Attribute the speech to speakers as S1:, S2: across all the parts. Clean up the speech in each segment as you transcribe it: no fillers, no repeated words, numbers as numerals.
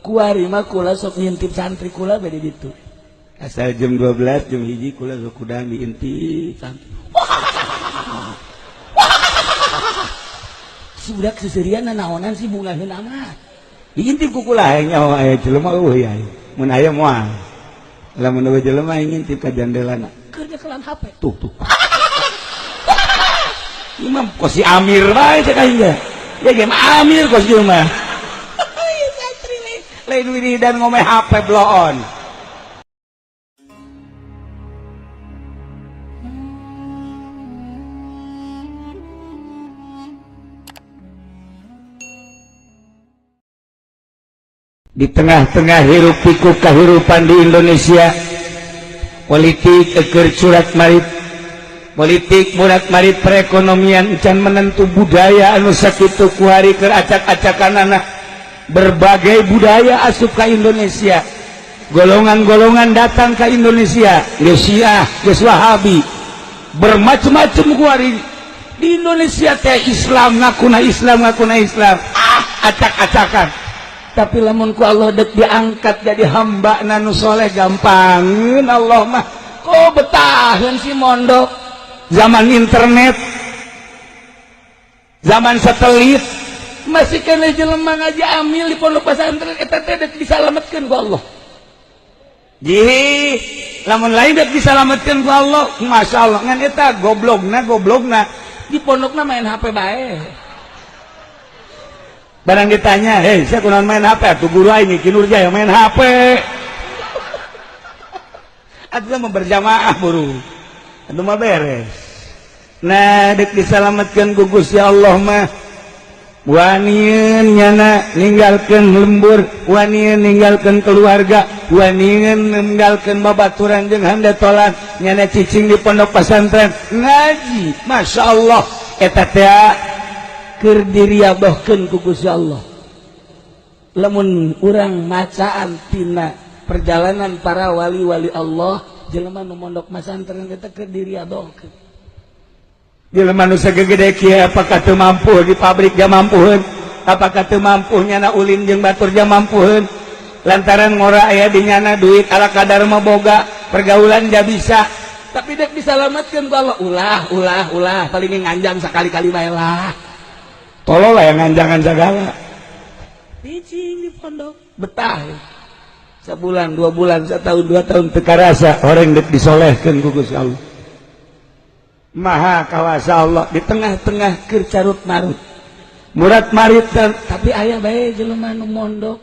S1: Kuari mah kula sok ngintip santri kula beda ditu. Asal jam 12 jam 1 kula sok kudang diintip santri. Si budak seserian naonan sih bungaheun amat. Diintip ku kula hayang nyaho aya jelema eueuh ya. Mun aya moal. Lamun eueuh jelema ngintip ka jandelana. Keur nyekelan HP. Tuh tuh. Imam kok si Amir bae cek aing ge. Ya game Amir kos ieu mah. Santri lain wiridan ngome HP bloon. Di tengah-tengah hiruk pikuk kehidupan di Indonesia, politik eker curat marit, politik murat marit, perekonomian can menentu, budaya anu sakitu kuari keur acak-acakan anak, berbagai budaya asup ke Indonesia, golongan-golongan datang ke Indonesia, geus Syiah, geus Wahabi, bermacam-macam kuari di Indonesia teh. Islam ngakuna Islam, ngakuna Islam, ah, acak-acakan. Tapi lamun ku Allah dek diangkat jadi hamba nu soleh, gampangin Allah mah. Kok betahan si mondok? Zaman internet, zaman satelit, masih kena jelema ngaji amil di pondok pesantren, eta teh dek disalametkeun ku Allah. Ji, lamun lain dek disalametkeun ku Allah, Masya Allah. Ngan eta goblogna, goblogna di pondokna main HP bae. Barang ditanya, "Hei, saya kunaon main HP?" "Tuh guru aing Ki Nurjaya main HP." Atuh mah berjamaah buru. Atuh mah beres. Nah, dek disalametkeun ku Gusti Allah mah wanian nyana ninggalkeun lembur, wanian ninggalkeun keluarga, wanian ninggalkeun babaturan jeung handetolan, nyana cicing di pondok pesantren ngaji. Masya Allah, eta teh keur diriadohkeun ku Gusti Allah. Lamun urang macaan tina perjalanan para wali-wali Allah, jelema nu mondok masantren eta keur diriadohkeun. Jelema nu sagede kieu apakah teu mampu di pabrik dia mampuheun? Apakah teu mampu nyana ulin jeung batur dia mampuheun? Lantaran ngora aya di nyana duit ala kadar mah boga, pergaulan dia bisa. Tapi dek disalametkeun ku Allah, ulah ulah ulah, paling nganjang sakali-kali bae lah. Tolol lah yang nganjangan segala. Cicing di pondok betah ya. Sebulan, 2 bulan, setahun, 2 tahun, teu karasa orang dek disolehkeun ku Gusti Allah. Maha kawasa Allah. Di tengah-tengah keur carut marut, murat marit, dan tapi aya bae jelema nu mondok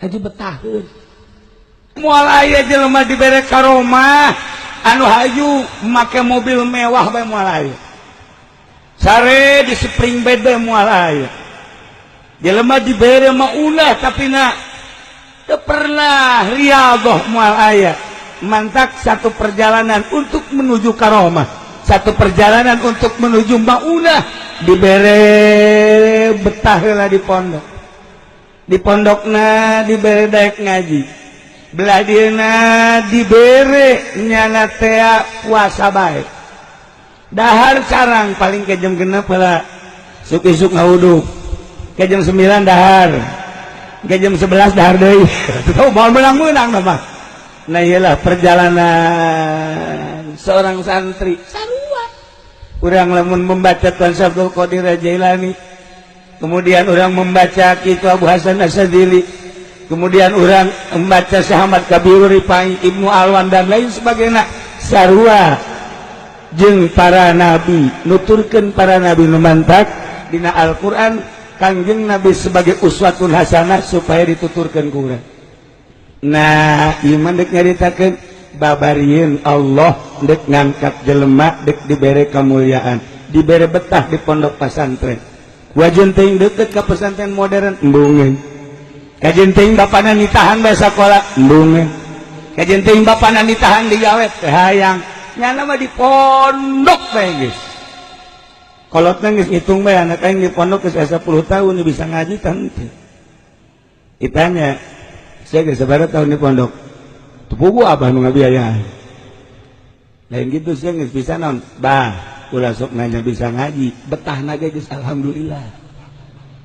S1: haji betaheun. Moal aya jelema dibere karomah anu hayu make mobil mewah bae, moal aya. Sare di spring bed bae moal aya. Jelema dibere mah ulah, tapi na teu pernah riyadhah, moal aya. Mantak satu perjalanan untuk menuju karomah, satu perjalanan untuk menuju maunah, dibere betah heula di pondok. Di pondokna dibere daek ngaji, belah dieuna dibere nyana tea puasa bae, dahar carang paling ke jam 6 heula, isuk-isuk ngawuduk, ke jam 9 dahar, ke jam 11 dahar deui. Tuh mau menang-menang mah. Nah, iyalah perjalanan seorang santri. Sarua urang lamun membaca Tuan Abdul Qadir Jailani, kemudian orang membaca Kitu Abu Hasan Asyadzili, kemudian orang membaca Syekh Ahmad Kabiru Rifai, Ibnu Alwan, dan lain sebagainya, sarua jeung para nabi, nuturkeun para nabi. Nu mantak dina Al-Qur'an Kangjeng Nabi sebagai uswatun hasanah supaya dituturkeun ku urang. Nah, iman dek nyaritakeun babarieun Allah dek ngangkat jelema, dek dibere kemuliaan, dibere betah di pondok pesantren. Wajan teuing deket ka pesantren modern, embungeun. Kajen teuing bapana nitahan bae sakola, embungeun. Kajen teuing bapana nitahan digawe, teu hayang. Nyana mah di pondok bae geus. Kolotna geus ngitung bae, anak aing di pondok geus 10 tahun bisa ngaji tah henteu. Ditanya, "Saya geus sabaraha tahun di pondok?" "Teu puguh, abah nu ngabiayaan." Lain gitu, saya geus bisa naon? Bah, ulah sok nanya bisa ngaji, betah ge geus alhamdulillah.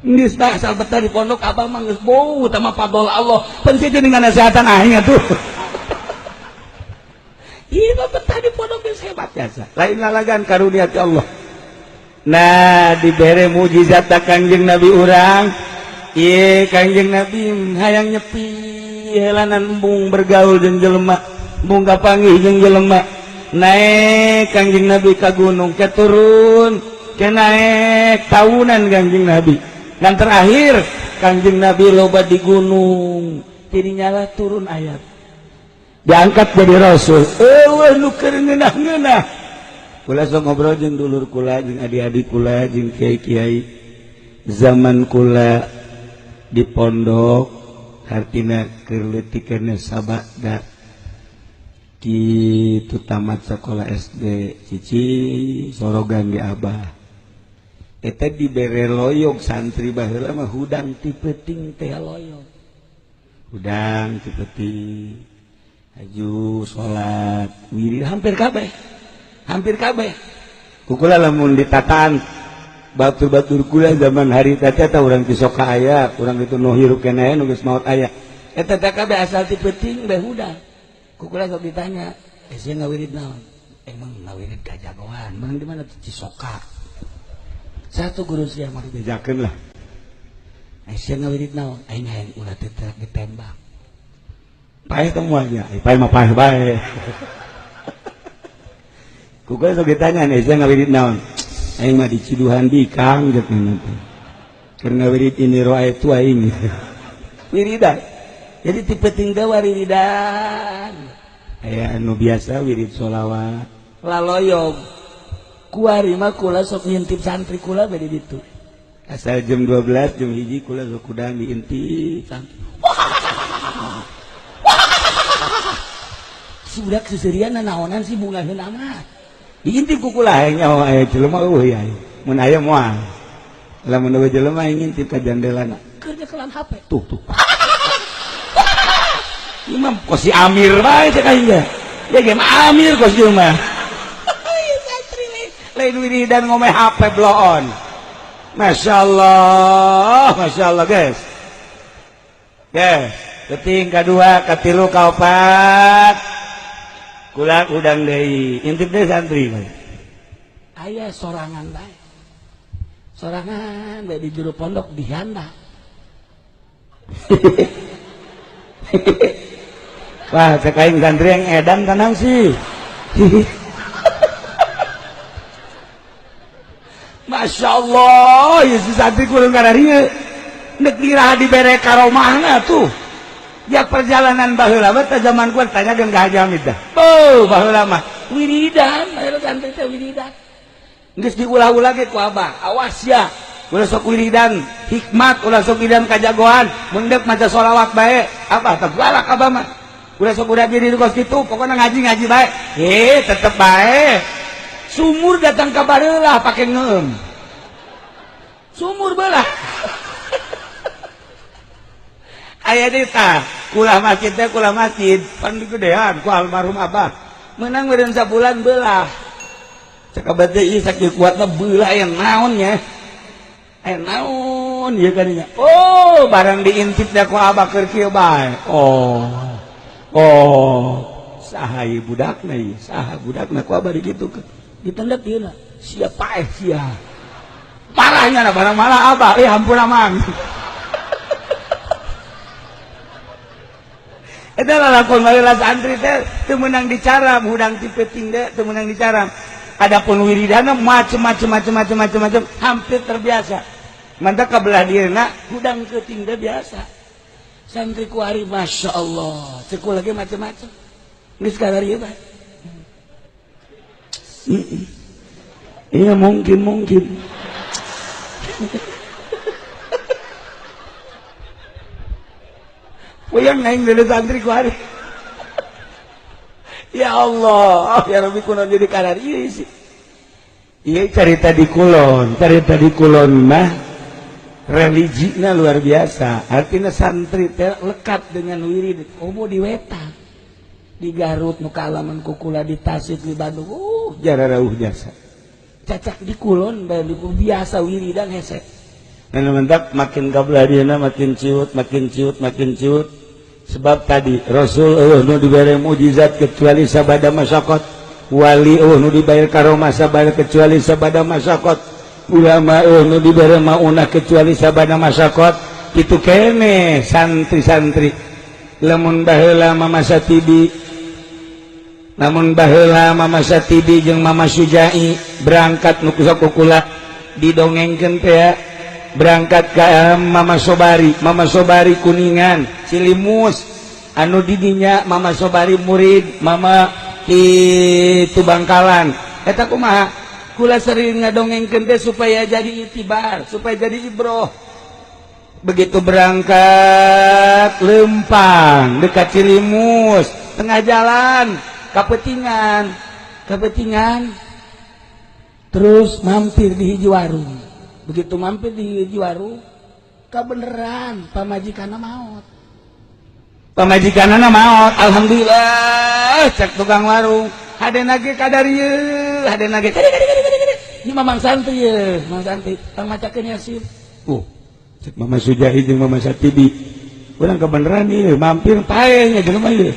S1: Geus dah asal betah di pondok abah mah geus bau tama fadol Allah. Penting jeung nasehatan aing atuh. Ieu mah betah di pondok geus hebat jasa. Lain lalagan karunia ti Allah. Nah, dibere mujizat Kangjeng Nabi urang. Ieu Kangjeng Nabi hayang nyepi helanan embung bergaul jeung jelema, embung kapanggih jeung jelema. Naik Kangjeng Nabi ka gunung, ke turun, ke naik tahunan Kangjeng Nabi. Dan terakhir Kangjeng Nabi loba di gunung, jadi nyala turun ayat. Diangkat jadi rasul. Eueuh nu keur ngeunah-ngeunah. Kula sok ngobrol jeung dulur kula, jeung adik-adik kula, jeung kiai-kiai. Zaman kula di pondok hartina keur leutik sabada kitu tamat sekolah SD cici sorogan di abah eta dibere loyog santri baheula mah hudang ti peuting teh loyog hudang ti peuting haju salat wirid hampir kabeh kukula lamun ditataan batur-batur kula zaman hari teh eta urang Cisoka aya urang itu nu hirup keneh nu geus maot aya eta teh kabeh asal ti peuting bae hudang. Kukula sok ditanya, sia ngawirid naon? Emang ngawirid kajagoan, menang di mana Cisoka. Satu guru sia mah dibejakeun lah. Sia ngawirid naon? Aing hayang ulah teh ditembak. Paeh teh moal nya, paeh mah paeh bae. Kukula sok ditanya, sia ngawirid naon? Aing mah di Ciduhan bikang jeung teh. Keur ngawirid ini roa itu aing. Wiridan. Jadi tipe tinggal wiridan. Aya anu biasa wirid sholawat. Laloyog. Kuari mah kula sok ngintip santri kula bade ditu. Asal jam 12 jam 1 kula sok kudang diintip santri. Si budak seuseurian naonan sih bungaheun amat. Diintip ku kula hayang nyaho aya jelema eueuh ya. Mun aya moal. Lamun eueuh jelema ngintip ka jandelana. Keur nyekelan HP. Tuh tuh. Imam kok si Amir bae cek aing ge. Ya game Amir kos ieu mah. Santri lain wiridan ngomeh HP bloon. Masya Allah guys. Guys, keting kadua, katilu, kaopat. Kula udang deui, intip deui santri. Aya sorangan bae. Sorangan bae di jero pondok dihanda. Wah, cek aing santri yang edan tenang sih. Masya Allah, ya si santri kurang kararieu. Nek diraha dibere karomahna tuh. Ya perjalanan baheula mah teh zaman ku tanya jeung ka Haji Hamid dah. Oh, baheula mah wiridan, baheula santri teh wiridan. Geus diulah-ulah ge ku abah. Awas ya. Ulah sok wiridan hikmat, ulah sok wiridan kajagoan, mun deuk maca sholawat bae. Abah teh galak abah mah. Ulah sok udah diri kos kitu, pokoknya ngaji-ngaji bae. Tetep bae. Sumur datang ka barelah pake ngeum. Sumur belah. Aya deui tah, kulah masjid teh kulah masjid, pan digedean ku almarhum abah. Menang meureun sabulan belah. Cek abah teh ieu sakieu kuatna belah aya naon nya. Aya naon ieu kadinya. Oh, barang diintip da ku abah keur kieu bae. Oh. Oh, saha ieu budakna ieu? Saha budakna ku abah digitukeun? Ditendek ieu na. Sia paeh sia. Parahnya na barang malah abah, hampura mang. Eta lalakon baheula santri teh teu meunang dicaram, hudang ti peuting teh teu meunang dicaram. Adapun wiridana macem-macem hampir terbiasa. Mantap kabelah dieuna hudang keuting teh biasa. Santri kuari Masya Allah, cek lagi macam-macam. Geus kararieu bae. Iya mungkin. Puyeng aing deui santri kuari. Ya Allah, ya Rabbi kunaon jadi kararieu sih. Ieu carita di kulon mah religina luar biasa. Artinya santri teh lekat dengan wirid. Komo di wetan. Di Garut nu kaalaman kukula di Tasik di Bandung. Jararauh jasa. Cacak di kulon bae biasa wiridan hese. Dan mantap makin kabelah makin ciut, makin ciut, makin ciut. Sebab tadi Rasul eueuh nu dibere mukjizat kecuali sabada masyaqat, wali eueuh nu dibayar karomah sabada kecuali sabada masyaqat, ulama eueuh nu dibere maunah kecuali sabada masyaqat. Kitu kene santri-santri lamun baheula Mama Satibi, lamun baheula Mama Satibi jeung Mama Sujai berangkat nu kula didongengkeun teh berangkat ke Mama Sobari, Mama Sobari Kuningan Cilimus, anu didinya Mama Sobari murid Mama itu Bangkalan. Eta kumaha kula sering ngadongengkeun teh supaya jadi itibar, supaya jadi ibroh. Begitu berangkat lempang dekat Cilimus, tengah jalan kapetingan, kapetingan terus mampir di hiji warung. Begitu mampir di hiji warung, kebeneran pamajikanna maot, pamajikanna maot. Alhamdulillah cek tukang warung, hadena ge kadar ieu, hadena ge kade kade kade kade. Ini mamang santri ye, mamang santri tang macakeun Yasin. Cek Mama Sujai jeung Mama Satibi, urang kebeneran ieu mampir pae nya jelema ieu.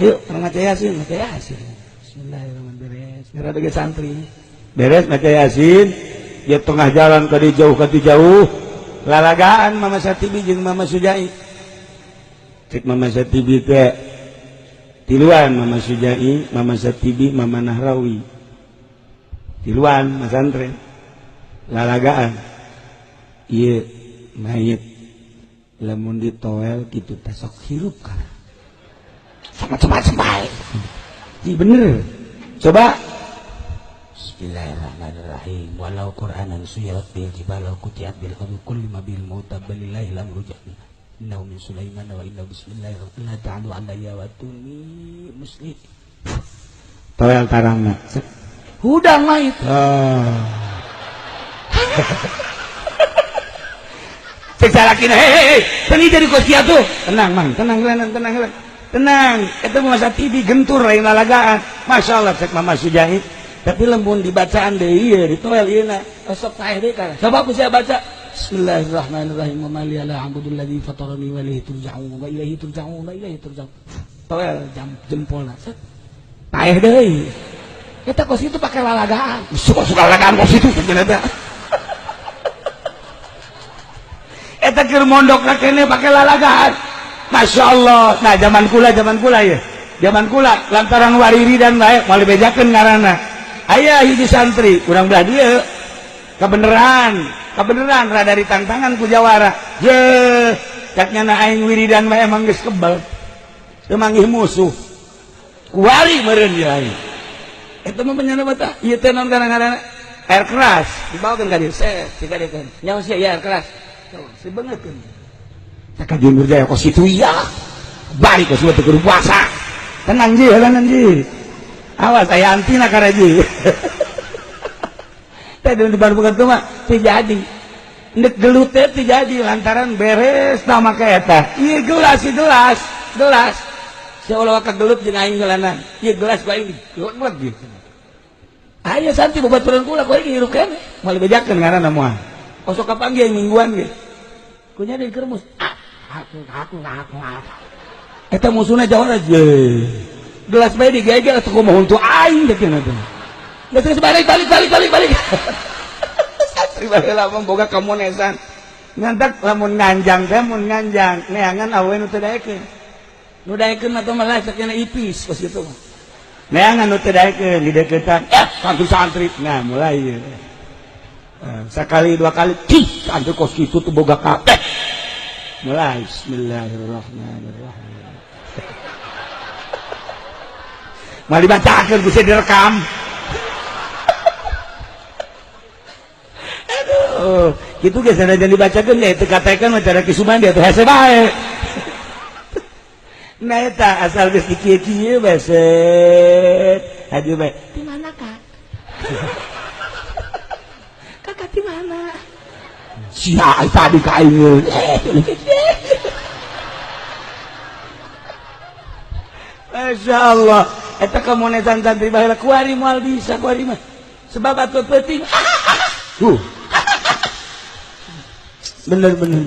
S1: Yuk, urang maca Yasin, maca Yasin. Bismillahirrahmanirrahim. Beres ge santri. Beres maca Yasin, dia tengah jalan ke jauh ke jauh, lalagaan Mama Satibi jeung Mama Sujai. Cek Mama Satibi teh tiluan, Mama Sujai, Mama Satibi, Mama Nahrawi. Tiluan masantren. Lalagaan. Ieu mayit lamun ditoel kitu teh sok hirup kan. Sama macam-macam bae. Ih bener. Coba Bismillahirrahmanirrahim. Walau Qur'anan suyirat bil jibal wa qutiat bil ardi kulli ma bil mauta balillahi lamru jami'a. Innahu min Sulaiman wa innahu bismillahirrahmanirrahim. La ta'alu alayya wa tuni muslim. Toel tarangna. Hudang mayit. Cek salakina, hei, hei, jadi kos kieu. Tenang, Mang, tenang, tenang, tenang, tenang. Eta mah Satibi gentur lain lalagaan. Masya Allah cek Mama Sujai. Tapi lembun dibacaan deui ieu ditoel ieu na. Sok paeh deui kana. Coba ku saya baca. Bismillahirrahmanirrahim. Wa ma li la a'budu alladzi fatarani wa ilaihi turja'un wa ilaihi turja'un wa ilaihi turja'un. Toel jam jempolna. Set. Paeh deui. Eta kos itu pakai lalagaan. Suka-suka lalagaan kos itu cenah teh. Eta keur mondok kene pakai lalagaan. Masya Allah. Nah zaman kula ya. Zaman kula lantaran wariri dan bae moal dibejakeun ngaranna. Aya hiji santri urang belah dieu. Kebeneran, kebeneran rada ditangtangan ku jawara. Ye, cak nyana aing wiridan bae emang geus kebal. Teu manggih musuh. Kuari meureun ieu aing. Eta mah penyana bata. Ieu teh naon ngaranna? Air keras dibawakeun ka dieu. Set, dikadekeun. Nyaho sia ieu air keras. Si bangetkeun. Cak ka Nurjaya kos kitu iya. Balik kos teu kudu puasa. Tenang ji, tenang ji. Awas aya antina karaji. Teh di baru mah teu jadi. Ndek gelut teh teu jadi lantaran beres tah make eta. Ieu gelas, ieu gelas, gelas. Seolah ka gelut jeung aing geulanan. Ieu gelas ku aing digeleg gitu. Aya santi babaturan kula ku aing hirup keneh. Moal dibejakeun ngaranna moal. Osok kapanggih mingguan ge. Kunya di kermus. Aku. Eta musuhna jauh aja. Gelas bae digegel atuh kumaha huntu aing teh cenah teh. Geus balik balik balik balik balik. Santri baheula mah boga kamonesan. Ngantak lamun nganjang teh mun nganjang neangan awewe nu teu daekeun. Nu daekeun mah teh malah sakena ipis kos kitu mah. Neangan nu teu daekeun dideukeutan. Santri-santri. Nah, mulai ieu. Sekali dua kali cih santri kos kitu tuh boga kabeh. Mulai bismillahirrahmanirrahim. Mal dibacakeun bisa direkam. Aduh, kitu ge sanajan dibacakeun ya teu katekeun mah cara Ki Sumandi atuh hese bae. Nah eta asal geus dikieu-kieu bae set. Haju bae. Di mana, Kak? Kakak di mana? Sia tadi ka aing. Masya Allah. Eta kamonesan santri baheula kuari moal bisa kuari mah. Sebab atuh penting. Bener bener.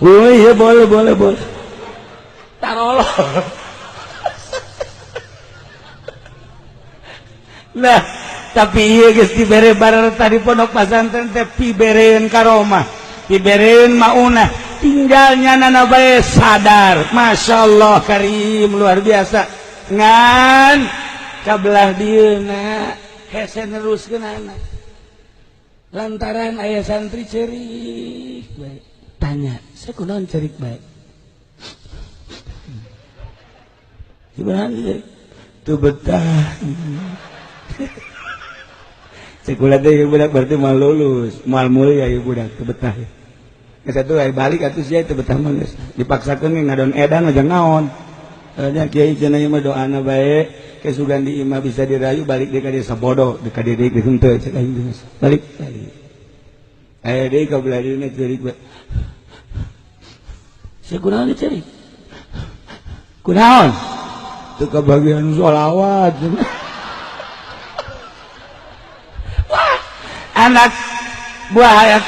S1: Oh iya boleh boleh boleh. Tarolo. Nah, tapi iya geus dibere barang tadi pondok pesantren teh pibereun karomah, pibereun maunah, tinggalnya nana bae sadar. Masya Allah karim luar biasa. Ngan kabelah dieuna hese neruskeun anak. Lantaran aya santri cerik bae. Tanya, saya kunaon cerik bae? Gimana cerik? Tuh betah. Sekolah teh budak berarti mal lulus, mal mulia ya budak teu betah. Geus atuh aya balik atuh sia teu betah mah geus. Dipaksakeun ngadon edan aja naon. Nya kiai cenah ieu mah doana bae, ke sugan di imah bisa dirayu balik deui ka desa bodoh, deui ka dieu deui henteu cek aing geus. Balik balik. Aya deui ka belah dieuna cerik bae. Sia kunaon cerik? Kunaon? Teu kabagian sholawat. Wah, anak buah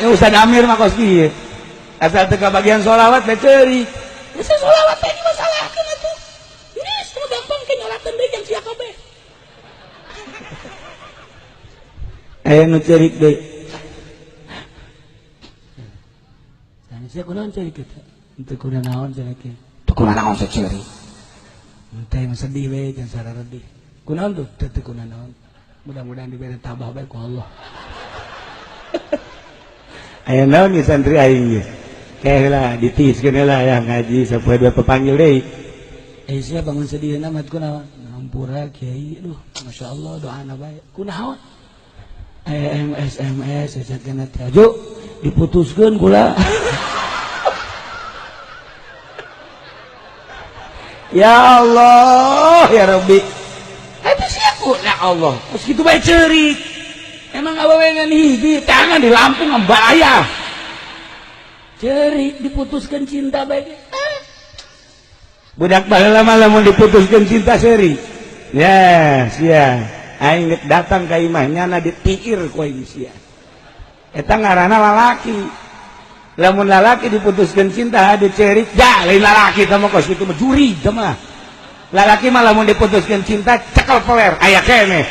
S1: Ustaz Amir mah kos kieu. Asal teu kabagian sholawat teh ceurik. Geus sholawat teh dimasalahkeun atuh. Geus nu gampang ke nyolakeun deui jeung sia kabeh. Aya nu ceurik deui. Tanya sia kunaon ceurik eta? Teu kunaon naon cenah kieu. Teu kunaon naon sia ceurik. Teh sedih we jeung sararedih. Kunaon tuh? Teu kunaon naon. Mudah-mudahan diberi tabah bae ku Allah. Aya naon ieu santri aing ge? Keh lah ditiskeun heula ya ngaji sapoe dua pepanggil deui. Eh sia bangun sedihna mat kunaon? Ngampura kiai aduh masyaallah doana bae. Kunaon? Aya SMS sacakeun teh. Aju diputuskeun kula. Ya Allah ya Rabbi. Eta sia ku ya Allah. Geus kitu bae ceurik. Emang awewe ngan hiji tangan di Lampung bahaya. Ceurik diputuskeun cinta bae. Budak baheula mah lamun diputuskeun cinta seurik. Ya, sia. Aing geus datang ka imah nyana ditiir ku aing sia. Eta ngaranna lalaki. Lamun lalaki diputuskeun cinta hade ceurik, ja lain lalaki teh mah kos kitu mah juri teh mah. Lalaki mah lamun diputuskeun cinta cekel peler aya keneh.